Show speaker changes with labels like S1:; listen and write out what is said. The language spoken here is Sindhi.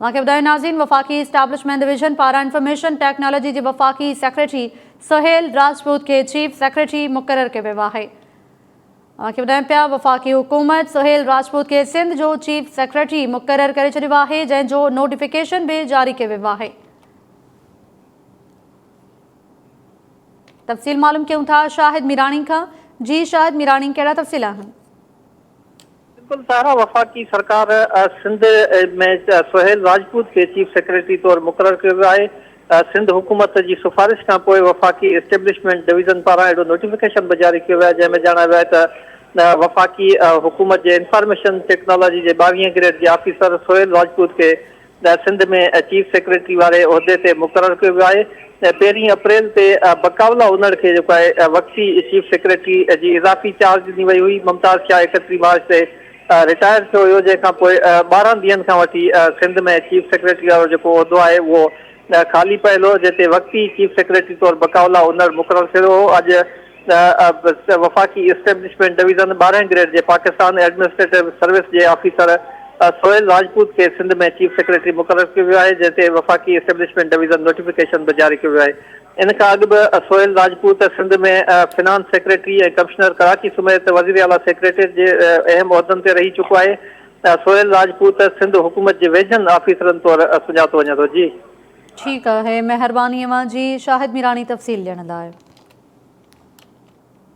S1: اوهان کي ٻڌايون ناظرين وفاقي اسٽيبلشمينٽ ڊويزن پاران انفارميشن ٽيڪنالاجي جي وفاقي سيڪريٽري سهيل راجپوت کي چيف سيڪريٽري مقرر ڪيو ويو آهي. اوهان کي ٻڌايون پيا وفاقي حڪومت سهيل راجپوت کي سنڌ جو چيف سيڪريٽري مقرر ڪري ڇڏيو آهي جنهن جو نوٽيفڪيشن به جاري ڪيو ويو آهي. تفصيل معلوم ڪيون ٿا شاهد ميراڻي کان جي شاهد ميراڻي ڪهڙا تفصيل آهن.
S2: بلڪل سارا وفاقي سرڪار سنڌ ۾ سهيل راجپوت کي چيف سيڪريٽري طور مقرر ڪيو ويو آهي. سنڌ حڪومت جي سفارش کانپوء وفاقي اسٽيبلشمينٽ ڊويزن پاران اهڙو نوٽيفڪيشن به جاري ڪيو ويو آهي جنهن ۾ ڄاڻايو ويو آهي ته وفاقي حڪومت جي انفارميشن ٽيڪنالاجي جي ٻاويهين گريڊ جي آفيسر سهيل راجپوت کي سنڌ ۾ چيف سيڪريٽري واري عهدي تي مقرر ڪيو ويو آهي. پهرين اپريل تي بقاء الله انڙ کي جيڪو آهي وقتي چيف سيڪريٽري جي اضافي چارج ڏني وئي هئي. ممتاز شاهه ايڪٽيهه مارچ تي رٽائر ٿيو هيو جنهن کان پوء 12 ڏينهن کان وٺي سنڌ ۾ چيف سيڪريٽري وارو جيڪو عهدو آهي اهو خالي پيل هو جنهن تي وقتي چيف سيڪريٽري طور بقاء الله انڙ مقرر ٿيو هو. اڄ وفاقي اسٽيبلشمينٽ ڊويزن ٻارهين گريڊ جي پاڪستان ايڊمنسٽريٽو سروس جي آفيسر سهيل راجپوت کي سنڌ ۾ چيف سيڪريٽري مقرر ڪيو ويو آهي جنهن تي وفاقي اسٽيبلشمينٽ ڊويزن نوٽيفڪيشن به جاري ڪيو ويو آهي. ان کان اڳ به Sohail Rajput Sindh ۾ finance secretary ۽ commissioner Karachi سميت وزيراعليٰ سيڪريٽريٽ جي اهم عهدن تي رهي چڪو آهي. سهيل راجپوت سنڌ حڪومت جي ويجهن آفيسرن طور سڃاتو وڃي ٿو. جي.
S1: ٺيڪ آهي مهرباني اوهان جي شاهد ميراڻي تفصيل ڏيڻ لاء.